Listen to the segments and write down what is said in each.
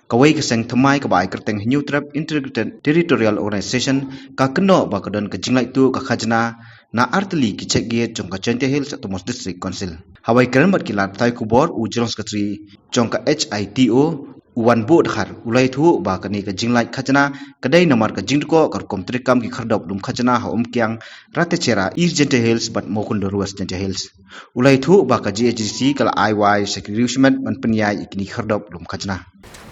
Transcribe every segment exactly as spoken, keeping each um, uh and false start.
Kawei ka seng thymmai kaba ai kyrteng Hynñiewtrep Integrated Territorial Organization ka kynnoh ba ka don ka jinglait tuh ka khajna na artylli ki check gate jong ka Jaintia Hills Autonomous District Council. Haba kren bad ki lad pathai khubor, u General Secretary jong ka H I T O, u Wanbuh Dkhar, u la ïathuh ba kane ka jinglait khajna ka dei namar ka jingdkhoh ka rukom treikam ki khyrdop lum khajna ha Umkiang, Ratacherra East Jaintia Hills bad Mawkyndur West Jaintia Hills. U la ïathuh ba ka G H D C ka la ai wai sha ki riew shimet ban pynïaid ïa kine ki khyrdop lum khajna.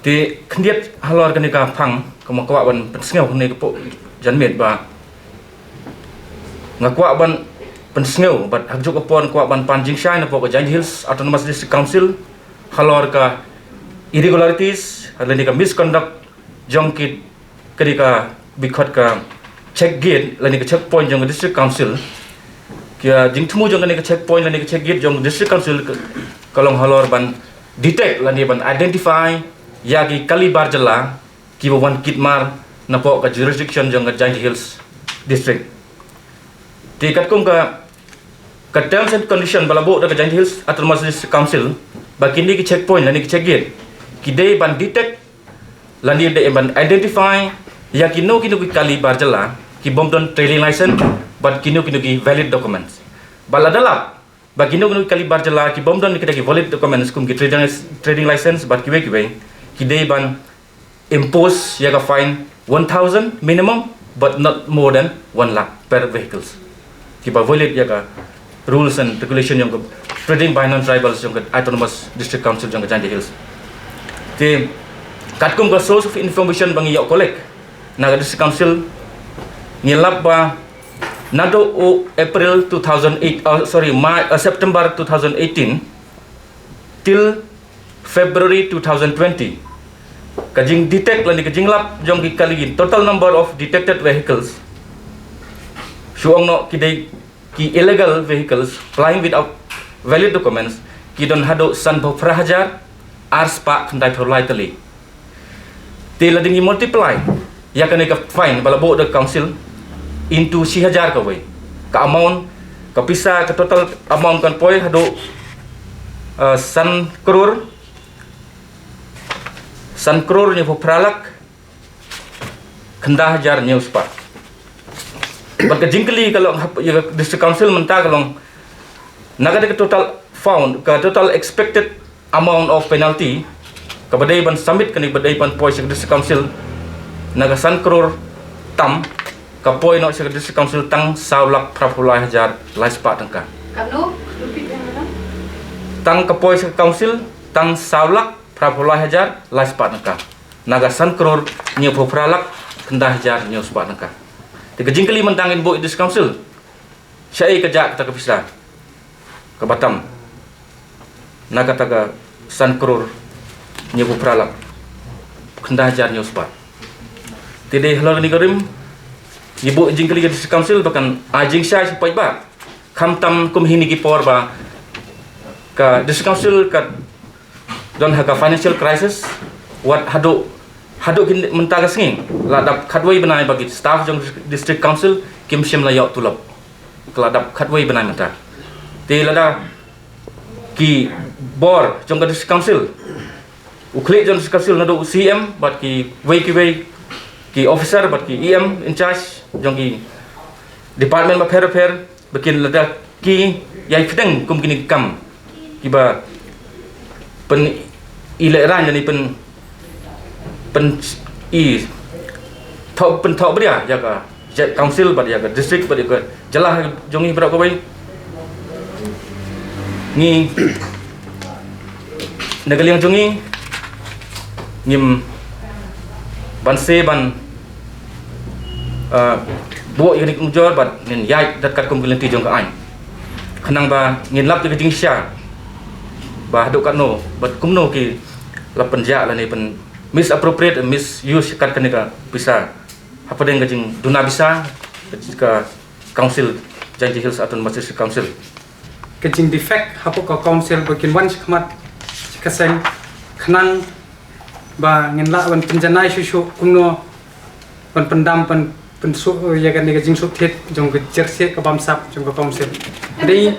Te khyndiat halor kane ka phang, ka ma kwah ban pynsngew ne ka pok janmiet ba nga kwah ban pynsngew bad ha kajuh ka por kwah ban pan jingshai na pok ka Jaintia Hills Autonomous District Council halor ka irregularities lane ka misconduct jong ki, ka dei ka bikot ka check gate lane ka checkpoint jong ka District Council. Ka jingthmu jong kane ka checkpoint lane ka check gate jong District Council ka, ka long halor ban detect lane ban identify ïa ki kali bar jylla kiba wan kit mar na pok ka jurisdiction jong ka Jaintia Hills District. Te katkum ka, ka terms and condition ba la buh da ka Jaintia Hills Autonomous District Council ba kine ki checkpoint lane ki check gate ki dei ban detect lane dei ban identify ïa kino kino ki kali bar jylla ki bym don trading license bad kino kino ki valid documents. Ba lada lap ba kino kino ki kali bar jylla ki bym don kita ki valid documents kum ki trading, trading license bad kiwei kiwei, ki dei ban impose ïa ka fine one thousand minimum, but not more than one lakh per vehicles. Kiba violate ïa ka rules and regulation jong ka trading by non-tribals jong ka Autonomous District Council jong ka Jaintia Hills. Te katkum ka source of information ba ngi ïoh collect na ka District Council, ngi lap ba naduh u April two thousand eight, uh, sorry, March, uh, September two thousand eighteen till February two thousand twenty, ka jing detect lane ka jinglap jong ki kali, total number of detected vehicles, shu ong noh ki dei ki illegal vehicles plying without valid documents, ki don haduh sanphew phra hajar arspah khyndai phew lai tylli. Te lada ngi multiply ïa kane ka fine ba la buh da ka council into shi hajar kawei, ka amount, ka pisa, ka total amount kan poi haduh, uh, san klur, san klur hynñiewphew phra lak khyndai hajar hynñiewspah. Bad ka jingkylli ka long hap ïa ka District Council mynta ka long, na ka dei ka total fine, ka total expected amount of penalty kaba dei ban submit, kane ba dei ban poi sha ka District Council, na ka san klur tam, ka poi noh sha ka District Council tang saw lak phra phew lai hajar lai spah tyngka. Katno? Repeat again, madam. Tang ka poi sha ka council tang saw lak phra phew lai hajar lai spah tyngka na ka san klur hynñiewphew phra lak khyndai hajar hynñiewspah tyngka. Te ka jingkylli mynta ngin buh ïa ka District Council, shaei ka jah kata ka pisa kaba tam na kata ka san klur hynñiewphew phra lak khyndai hajar hynñiewspah? Te dei halor kane ka rim ngi buh jingkylli ïa ka District Council ba kan ai jingshai sha paidbah. Khamtam kum ha kine ki por ba ka District Council ka don ha ka financial crisis, wat haduh, haduh ki mynta ka sngi la dap khatwei bnai ba ki staff jong District Council kim shym la ïoh tulop. Ka la dap khatwei bnai mynta. Te lada ki bor jong ka District Council, u khlieh jong District Council naduh u C M bad kiwei kiwei ki officer bad ki E M in charge jong ki department bapher bapher, ba kin lada ki ïai pdiang kum kine ki kam kiba pyni lehraiñ lane pyn, pyn, i, thoh, pynthohbria ïa ka, ïa ka council bad ïa ka district bad ïa ka jylla jong ngi baroh kawei. Ngi na ka liang jong ngi ngim banse ban, uh, buh ïa ka ri kumjor bad ngin ïaid dat katkum ki lynti jong ka aiñ. Khnang ba ngin lap ïa ka jingshisha ba haduh katno bad kumno ki la pynjah lane pyn misappropriate, misuse kat kane ka pisa hapdeng ka jingduna pisa ka Council, Jaintia Hills Autonomous District Council. Ka jingdefect hapoh ka council ba kin wan shakhmat sha ka seng khnang ba ngin lah ban pynjanai shuh shuh kumno ban pyndam, ban pynsuk ïa kane ka jingsuk thied jong ka jersey ka bamsap jong ka council. Dei,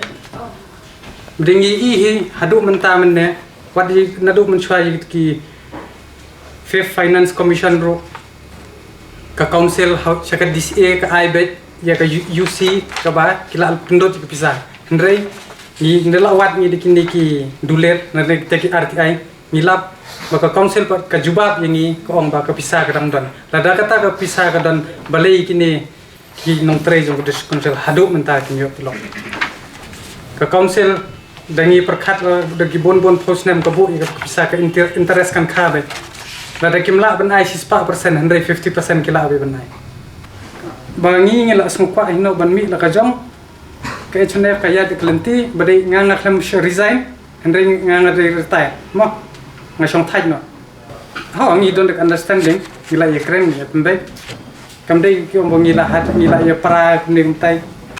dei ngi i hi haduh mynta mynne, wat ïa naduh mynshuwa ïa ki, Fifth Finance Commission ruh, ka council ha sha ka D C A ka ai beit ïa ka U- UC kaba ki la pyndot ïa ka pisa. Hynrei ngi nda la wad ngi da kine ki duler na ne kita ki R T I, ngi lap ba ka council pat ka jubab ïa ngi, ka ong ba ka pisa ka dang don. Lada kata ka pisa ka don, balei kine ki nongtrei jong ka District Council haduh mynta kim ïoh pylok? Ka council da ngi pyrkhat la da ki bun bun phew snem ka buh ïa ka pisa, ka inter- interest kan kha beit. Lada kim lah ban ai shispah percent, hynrei fifty percent ki lah beit ban ai. Ba ngi ngi la sngewkwah hino ban mih la ka jong ka H N F ka ïa ka lynti ba dei nga nga khlem shu resign, hynrei nga nga dei retire mo, nga shong thait no. Ho, ngi don da ka understanding, ngi la ïa kren, ngi ïa pynbeit. Kam dei ki ong ba ngi la hat, ngi la ïa para kumne kumtai.